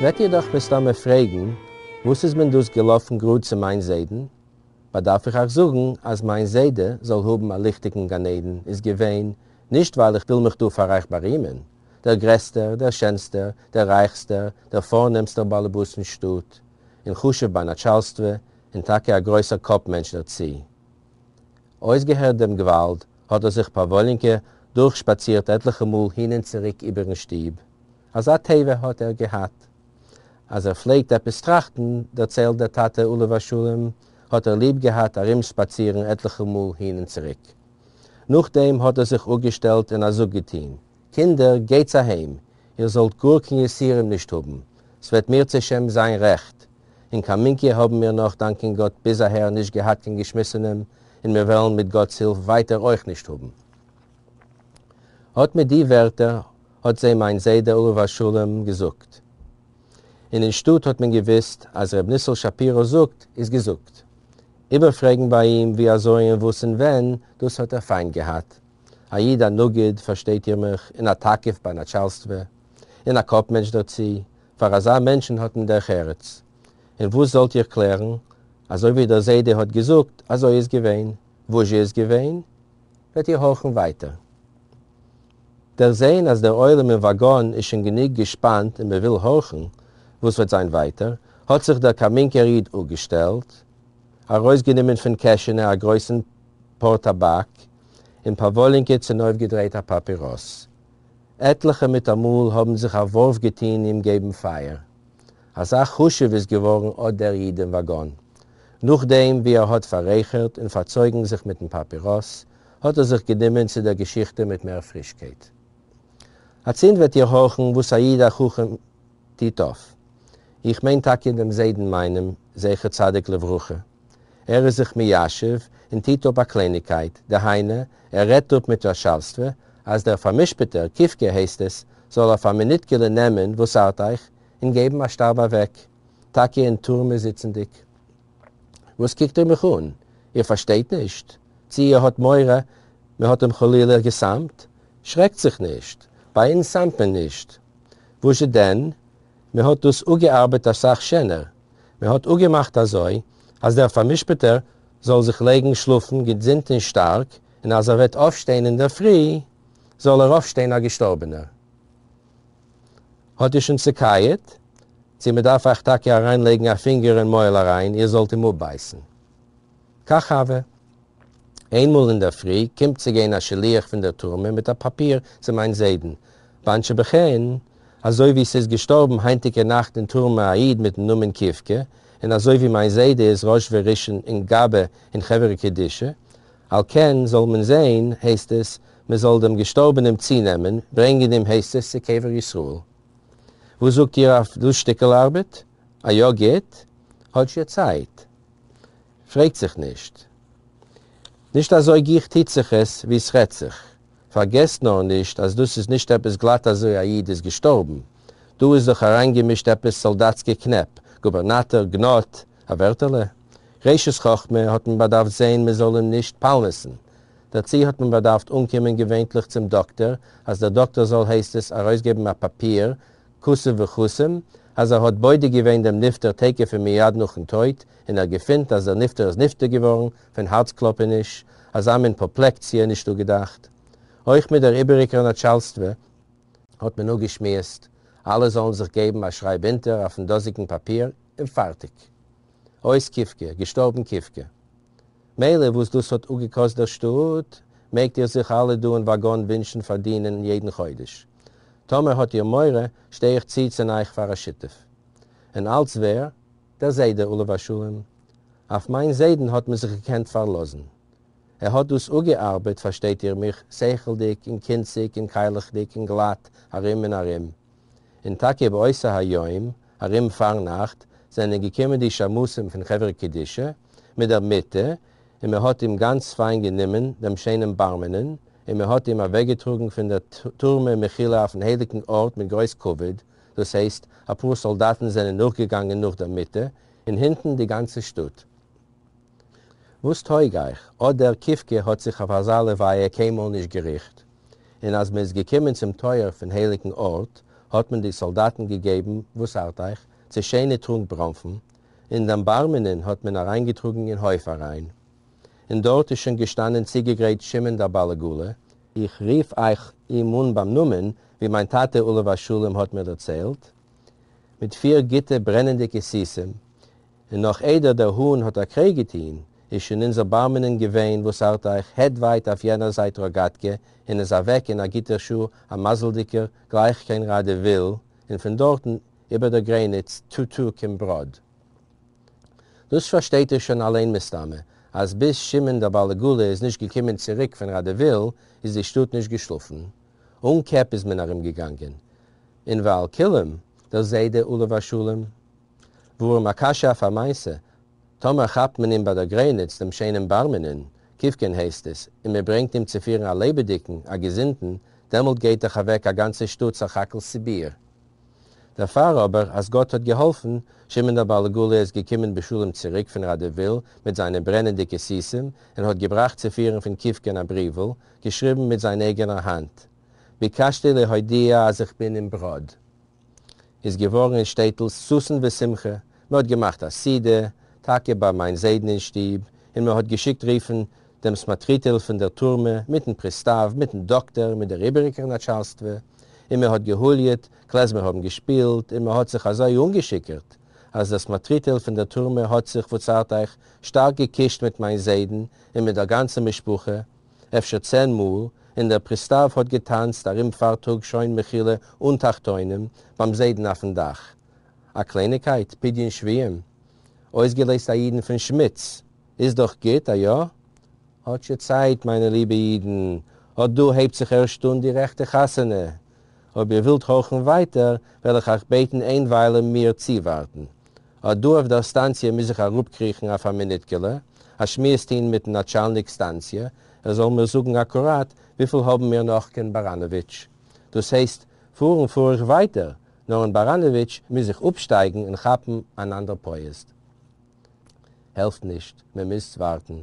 וועט איר דאך מסתמא פרעגן, וואס איז מען דאס געלאפן גראד צו מיין זיידן? באדארף איך אייך זאגן אז מיין זיידע, זאל האבן א ליכטיגן גן עדן, איז געווען, נישט ווייל איך וויל מיך דא פאר אייך בארימען, דער גרעסטער, דער שענסטער, דער רייכסטער, דער פארנעמסטער באלעבאס אין שטאט, און חשוב ביי נאטשאלסטווע, און טאקע א גרויסער קאפ-מענטש דערצו. אויסגעהערט דעם גוואלד, האט ער זיך פאוואלינקע דורכשפאצירט עטליכע מאל הין און צוריק איבערן שטוב. אזא טבע האט ער געהאט. אז ער פלעגט עפעס טראכטן, דערציילט דער טאטע עליו השלום, האט ער ליב געהאט ארומשפאצירן עטליכע מאל הין און צוריק. נאכדעם האט ער זיך אפגעשטעלט און א זאג געטוהן, קינדער, גייטס אהיים, איר זאלט גאר קיין יסורים נישט האבן, ס'וועט מירצעשעם זיין רעכט. אין קאמינקע האבן מיר נאך, דאנקען גאט, ביז אהער נישט געהאט קיין געשמיסענעם, און מיר וועלן מיט גאט'ס הילף ווייטער אויך נישט האבן. אט מיט די ווערטער האט זיי מיין זיידע עליו השלום געזאגט. און אין שטאט האט מען געוויסט אז ר' ניסל שפירא זאגט איז געזאגט. איבערפרעגן ביי אים ווי אזוי און וואס און ווען, דאס האט ער פיינט געהאט. א איד א נגיד, פארשטייט איר מיך, און א תקיף ביי נאטשאלסטווע, און א קאפ-מענטש דערצו, פאר אזא מענטשן האט מען דרך ארץ. און וואס זאלט איר קלערן? אזוי ווי דער זיידע האט געזאגט, אזוי איז געווען. וואזשע איז געווען? וועט איר הארכן ווייטער. דערזען אז דער עולם אין וואגאן איז שוין גענוג געשפאנט און מען וויל הארכן וואס וועט זיין ווייטער, האט זיך דער קאמינקער איד אפגעשטעלט, ארויסגענומען פון קעשענע א גרויסן פארטאבאק און פאוואלינקע צונויפגעדרייט א פאפיראס. עטליכע מיטאמאל האבן זיך א ווארף געטוהן אים געבן פייער. אזא חשוב איז געווארן אט דער איד אין וואגאן. נאכדעם ווי ער האט פאררייכערט און פארצויגן זיך מיטן פאפיראס, האט ער זיך גענומען צו דער געשיכטע מיט מער פרישקייט. אצינד וועט איר הארכן וואס א איד א חכם טוט אויף. איך מיין טאקע דעם זיידן מיינעם, זכר צדיק לברכה. ער איז זיך מיישב און טוט אפ א קלייניגקייט, דהיינו, ער רעדט אפ מיט נאטשאלסטווע, אז דער פאר'משפט'ער, קיווקע הייסט עס, זאל אויף א מינוטקעלע נעמען וואס ארט אייך, און געבן א שטארב אוועק, טאקע אין טורמע זיצנדיג. וואס קוקט איר מיך אן? איר פארשטייט נישט? צי איר האט מורא מען האט אים חלילה געסמ'ט? שרעקט זיך נישט, ביי אונז סמ'ט מען נישט. וואזשע דען? מען האט דאס אפגעארבעט אסאך שענער. מען האט אפגעמאכט אזוי אז דער פאר'משפט'ער זאל זיך לייגן שלאפן געזונט און שטארק, און אז ער וועט אויפשטיין אינדערפרי זאל ער אויפשטיין א געשטארבענער. האט איר שוין צעקייעט? צו מען דארף אייך טאקע אריינלייגן א פינגער אין מויל אריין איר זאלט אים אפבייסן? כך הוה. איינמאל אינדערפרי קומט צו גיין א שליח פון דער טורמע מיט א פאפיר צו מיין זיידן, בנשי בכן, אזוי ווי ס'איז געשטארבן היינטיגע נאכט אין טורמע א איד מיטן נאמען קיווקע, און אזוי ווי מיין זיידע איז ראש וראשון און גבאי אין חברה קדישא, על כן זאל מען זעהן, הייסט עס, מען זאל דעם געשטארבענעם צונעמען, ברענגען אים הייסט עס צו קבר ישראל. וואס זאגט איר אויף דאס שטיקל ארבעט? א יא גוט? האט זשע צייט? פרעגט זיך נישט. נישט אזוי גיך טוט זיך עס ווי ס'רעדט זיך. פארגעסט נאר נישט אז דאס איז נישט עפעס גלאט אזוי א איד איז געשטארבן. דא איז דאך אריינגעמישט עפעס סאלדאטסקע קנעפ, גובערנאטער, גנאט, א ווערטעלע? ראשית חכמה האט מען באדארפט זעהן מען זאל אים נישט פאלמעסן. דערצו האט מען באדארפט אנקומען געווענטליך צום דאקטער אז דער דאקטער זאל הייסט עס ארויסגעבן א פאפיר כתוב וחתום אז ער האט בודק געווען דעם נפטר תיכף ומיד נאכן טויט און ער געפינט אז דער נפטר איז נפטר געווארן פון הארצקלאפעניש, אזא מין פאפלעקציע נישט אפגעדאכט. אויך מיט דער איבעריקער נאטשאלסטווע האט מען אפגעשמועסט, אלע זאלן זיך געבן א שרייב אונטער אויפן דאזיגן פאפיר און פארטיג. אויס קיווקע, געשטארבן קיווקע. מילא וואס דאס האט אפגעקאסט דער שטאט, מעגט איר זיך אלע דא אין וואגאן ווינטשן פארדינען יעדן חודש. טאמער האט איר מורא, שטיי איך צו צון אייך פאר א שותף. און אלץ ווער? דער זיידע עליו השלום. אויף מיין זיידן האט מען זיך געקענט פארלאזן. ער האט דאס אפגעארבעט, פארשטייט איר מיך, שכל'דיג און קונציג און קיילעכדיג און גלאט ארום און ארום. און טאקע באותו היום, ארום פארנאכט, זענען געקומען די שמשים פון חברה קדישא מיט דער מיטה, און מען האט אים גאנץ פיין גענומען, דעם שיינעם בר-מינן, און מען האט אים אוועקגעטראגן פון דער טורמע מחילה אויפן הייליגן ארט מיט גרויס כבוד, דאס הייסט, אפאר סאלדאטן זענען נאכגעגאנגען נאך דער מיטה, און הינטן די גאנצע שטאט. וואס טויג אייך? אט דער קיווקע האט זיך אויף אזא לוויה קיינמאל נישט געריכט. און אז מען איז געקומען צום טויער פון הייליגן ארט, האָט מען די סאָלדאַטן געגעבן, װאָס אַרט אײַך, צו שענע טרונק בראָנפֿן, און דעם בר-מינן האָט מען אַרײַנגעטראָגן אין הױף אַרײַן. און דאָרט איז שױן געשטאַנען צוגעגרײט שמעון דער באַלעגאָלע, איך רוף אײַך אים אָן בײַם נאָמען, װי מײַן טאַטע עליו-השלום האָט מיר דערצײלט, מיט פֿיר גוטע ברענענדיקע סוסים, און נאָך איידער דער האָן האָט אַ קריי געטאָן, איז שוין אונדזער בר-מינן געווען, וואָס אַרט אײַך, העט ווײַט אויף יענער זײַט ראָגאַטקע און איז אַוועק אין אַ גוטער שעה אַ מזלדיקער, גלײַך קיין ראַדיוויל און פֿון דאָרטן איבער דער גרענעץ, טו-טו, קיין בראָד. דאָס פֿאַרשטייט איר שוין אַליין מסתּמא, אַז ביז שמעון דער בעל-עגלה איז נישט געקומען צוריק פֿון ראַדיוויל, איז די שטאָט נישט געשלאָפֿן. אָן קעפּ איז מען אַרומגעגאַנגען. און ועל-כּולם, דער זיידע עליו-השלום. ווארום א קשיא אויף א מעשה, טאמער כאפט מען אים ביי דער גרעניץ, דעם שיינעם בר-מינן, קיווקען הייסט עס, און מען ברענגט אים צו פירן א לעבעדיקן, א געזונטן, דעמאלט גייט דאך אוועק א גאנצע שטאט סך הכל סיביר. דערפאר אבער, אז גאט האט געהאלפן, שמעון דער בעל עגלה איז געקומען בשלום צוריק פון ראדיוויל מיט זיינע ברענענדיקע סוסים און האט געבראכט צו פירן פון קיווקען א בריוול, געשריבן מיט זיין אייגענער האנט, ביקשתי להודיע אז איך בין אין בראד. איז געווארן אין שטעטל ששון ושמחה, מען האט געמאכט א סעודה, טאקע ביי מיין זיידן אין שטוב, און מען האט געשיקט רופן דעם סמאטריטעל פון דער טורמע, מיטן פריסטאוו, מיטן דאקטער, מיט דער איבעריקער נאטשאלסטווע, און מען האט געהוליעט, קלעזמער האבן געשפילט, און מען האט זיך אזוי אנגעשיכורט, אז דער סמאטריטעל פון דער טורמע האט זיך, וואס ארט אייך, שטארק געקושט מיט מיין זיידן און מיט דער גאנצער משפחה, אפשר צען מאל, און דער פריסטאוו האט געטאנצט ארום פארטאג שוין מחילה אן תחתונים, ביים זיידן אויפן דאך. א קלייניגקייט, פדיון שבויים. אויסגעלייזט א אידן פון שמיץ. איז דאך גוט, א יא? האט זשע צייט, מיינע ליבע אידן, אט דא הייבט זיך ערשט אן די רעכטע חתונה. אויב איר ווילט הארכן ווייטער, וועל איך אייך בעטן איין וויילע מיר צואווארטן. אט דא אויף דער סטאנציע מוז איך אראפקריכן אויף א מינוטקעלע, א שמועס טוהן מיטן נאטשאלניק סטאנציע, ער זאל מיר זאגן אקוראט וויפיל האבן מיר נאך קיין באראנאוויטש. דאס הייסט, פארן פאר איך ווייטער, נאר אין באראנאוויטש מוז איך אפשטייגן און כאפן אן אנדער פאיעזד. העלפט נישט, מען מוז ווארטן.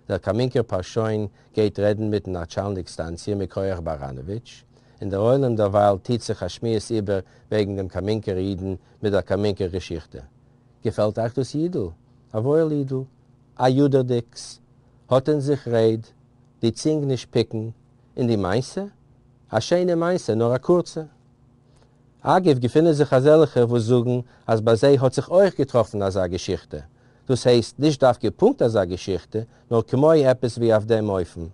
דער קאמינקער פארשוין גייט רעדן מיטן נאטשאלניק סטאנציע מכח באראנאוויטש, און דער עולם דערווייל טוט זיך א שמועס איבער וועגן דעם קאמינקער אידן מיט דער קאמינקער געשיכטע. געפעלט אייך דאס אידל? א וואויל אידל, א יודערדיקס, האט אין זיך רייד, די צינג נישט פיקן, און די מעשה? א שיינע מעשה, נאר א קורצע. אגב, געפינען זיך אזעלכע וואס זאגן אז ביי זיי האט זיך אויך געטראפן אזא געשיכטע, דאס הייסט, נישט דווקא פונקט אזא געשיכטע, נאר כמו עפעס ווי אויף דעם אופן.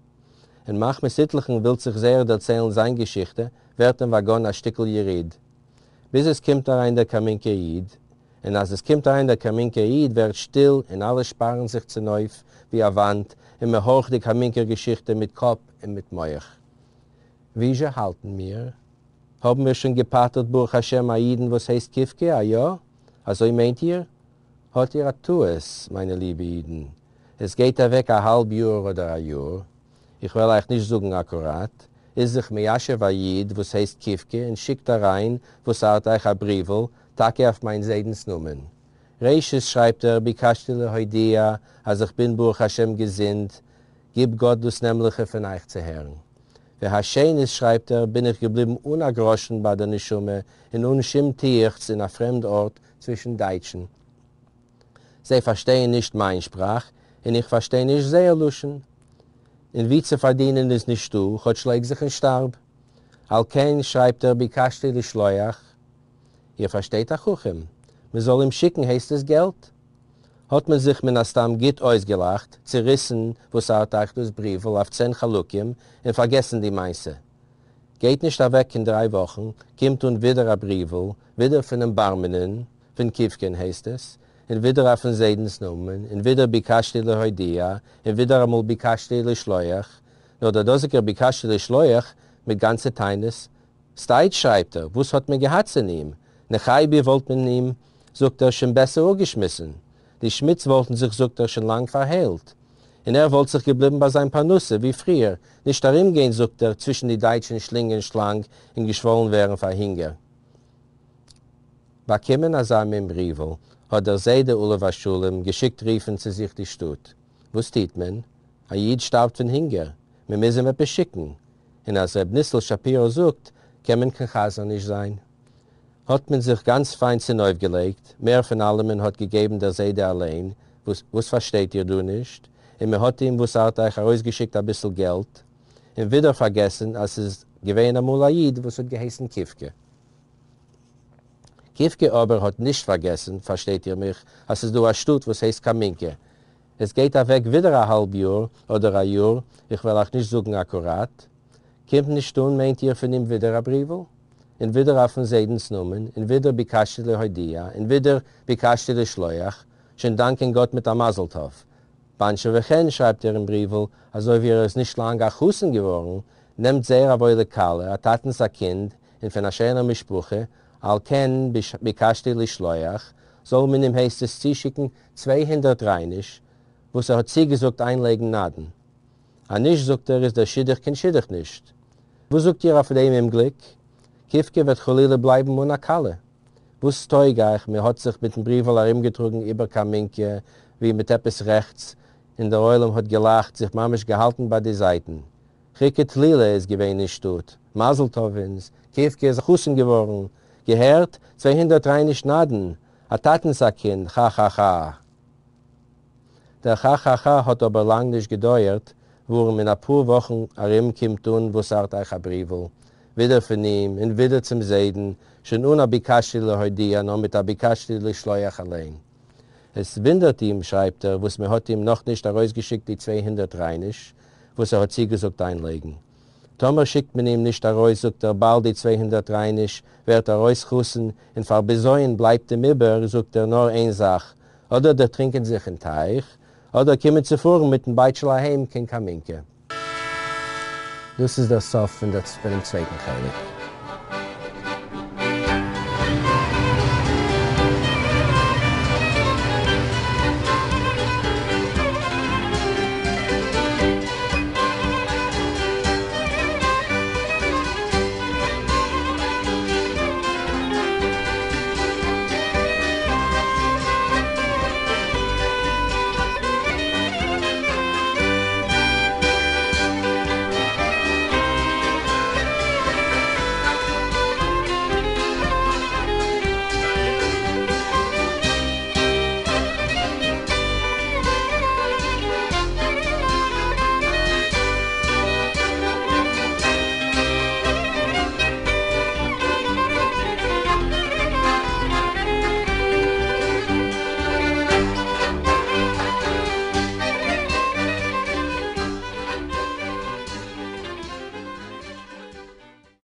און מחמת איטליכן ווילט זיך זייער דערציילן זיין געשיכטע, ווערט אין וואגאן א שטיקל יריד. ביז עס קומט אריין דער קאמינקער איד, און אז עס קומט אריין דער קאמינקער איד ווערט שטיל און אלע שפארן זיך צונויף ווי א וואנט און מען הארכט די קאמינקער געשיכטע מיט קאפ און מיט מח. ווי זשע האלטן מיר? האבן מיר שוין געפטר'ט ברוך השם א אידן וואס הייסט קיווקע, א יא? אזוי מיינט איר? האט איר א טעות, מיינע ליבע אידן, עס גייט אוועק א האלב יאר אדער א יאר, איך וועל אייך נישט זאגן אקוראט, איז זיך מיישב א איד וואס הייסט קיווקע און שיקט אריין וואס ארט אייך א בריוול, טאקע אויף מיין זיידנס נאמען. ראשית שרייבט ער ביקשתי להודיע אז איך בין ברוך השם געזונט, גיב גאט דאס נעמליכע פון אייך צו הערן. והשנית שרייבט ער בין איך געבליבן אן א גראשן ביי דער נשמה און אן שום טועכץ אין א פרעמד ארט צווישן דייטשן. זיי פארשטייען נישט מיין שפראך און איך פארשטיי נישט זייער לשון. און ווי צו פארדינען איז נישטא, כאטש לייג זיך און שטארב. על כן שרייבט ער ביקשתי לשלוח. איר פארשטייט א חכם? מען זאל אים שיקן הייסט עס געלט? האט מען זיך מן הסתם גוט אויסגעלאכט, צוריסן וואס ארט אייך דאס בריוול אויף צען חלקים און פארגעסן די מעשה. גייט נישט אוועק קיין דריי וואכן, קומט אן ווידער א בריוול, ווידער פונעם בר-מינן, פון קיווקען הייסט עס, און ווידער אויפן זיידנס נאמען, און ווידער ביקשתי להודיע, און ווידער אמאל ביקשתי לשלוח, נאר דער דאזיגער ביקשתי לשלוח מיט גאנצע טענות, סטייטש שרייבט ער, וואס האט מען געהאט צון אים? נחייבי וואלט מען אים, זאגט ער, שוין בעסער אפגעשמיסן, די שמיץ וואלטן זיך, זאגט ער, שוין לאנג פארהיילט, און ער וואלט זיך געבליבן ביי זיין פרנסה ווי פריער, נישט ארומגיין, זאגט ער, צווישן די דייטשן שלינגען שלאנג און געשוואלן ווערן פאר הונגער. באקומען אזא מין בריוול, האט דער זיידע עליו השלום געשיקט רופן צו זיך די שטאט. וואס טוט מען? א איד שטארבט פון הונגער, מען מוז אים עפעס שיקן. און אז ר' ניסל שפירא זאגט, קען מען קיין חזיר נישט זיין. האָט מען זיך גאַנץ פֿײַן צונױפֿגעלײגט, מער פֿון אַלעמען האָט געגעבן דער זײדע אַלײן, װאָס, װאָס פֿאַרשטײט איר דאָ נישט? און מע האָט אים, װאָס אַרט אײַך, אַרױסגעשיקט אַ ביסל געלט, און װידער פֿאַרגעסן, אַז ס'איז געװען אַמאָל אַ ייִד, װאָס האָט געהײסן קיװקע. קיװקע אָבער האָט נישט פֿאַרגעסן, פֿאַרשטײט איר מיך, אַז ס'איז דאָ אַ שטאָט, װאָס הײסט קאַמינקע. עס גײט אַװעק װידער אַ האַלב יאָר, אָדער אַ יאָר, איך װעל אײַך נישט זאָגן אַקוראַט. קומט נישט אָן, מײנט איר, פֿון אים װידער אַ בריװל? און ווידער אויפן זיידנס נאמען, און ווידער ביקשתי להודיע, און ווידער ביקשתי לשלוח, שוין דאנקען גאט מיט א מזל טוב. באנטשע וכן, שרייבט ער אין בריוול, אזוי ווי ער איז נישט לאנג א חתן געווארן, נעמט זייער א וואוילע כלה, א טאטנס א קינד, און פון א שענער משפחה, על כן ביקשתי לשלוח, זאל מען אים הייסט עס צושיקן 200 רייניש, וואס ער האט צוגעזאגט איינלייגן נדן. אז נישט, זאגט ער, איז דער שידוך קיין שידוך נישט. וואס זאגט איר אויף דעם אומגליק? קיווקע וועט חלילה בלייבן אן א כלה. וואס טויג אייך, מען האט זיך מיטן בריוול ארומגעטראגן איבער קאמינקע ווי מיט עפעס רעכטס, און דער עולם האט געלאכט, זיך ממש געהאלטן ביי די זייטן. חוכא טלולא איז געווען אין שטאט, מזל טוב אונז, קיווקע איז א חתן געווארן, געהערט? 200 רייניש נדן! א טאטנס א קינד, כאכאכא. דער כאַ-כאַ-כאַ האָט אָבער לאַנג נישט געדויערט, וואָרום אין אַ פּאָר וואָכן אַרום קומט אָן וואָס אַרט אײַך אַ בריוול, ווידער פֿון אים, און ווידער צום זיידן, שוין אָן אַ ביקשתי להודיע, נאָר מיט אַ ביקשתי לשלוח אַליין. עס וווּנדערט אים, שרײַבט ער, וואָס מע האָט אים נאָך נישט אַרויסגעשיקט די 200 רייניש, וואָס ער האָט צוגעזאָגט אײַנלייגן. טאמער שיקט מען אים נישט ארויס זאגט ער באלד די 200 רייניש ווערט ער אויס חתן און פאר בזיון בלייבט אים איבער זאגט ער נאר איין זאך אדער דערטרינקען זיך אין טייך אדער קומען צו פארן מיטן בייטשל אהיים קיין קאמינקע. דאס איז דער סוף פון דעם צווייטן חלק.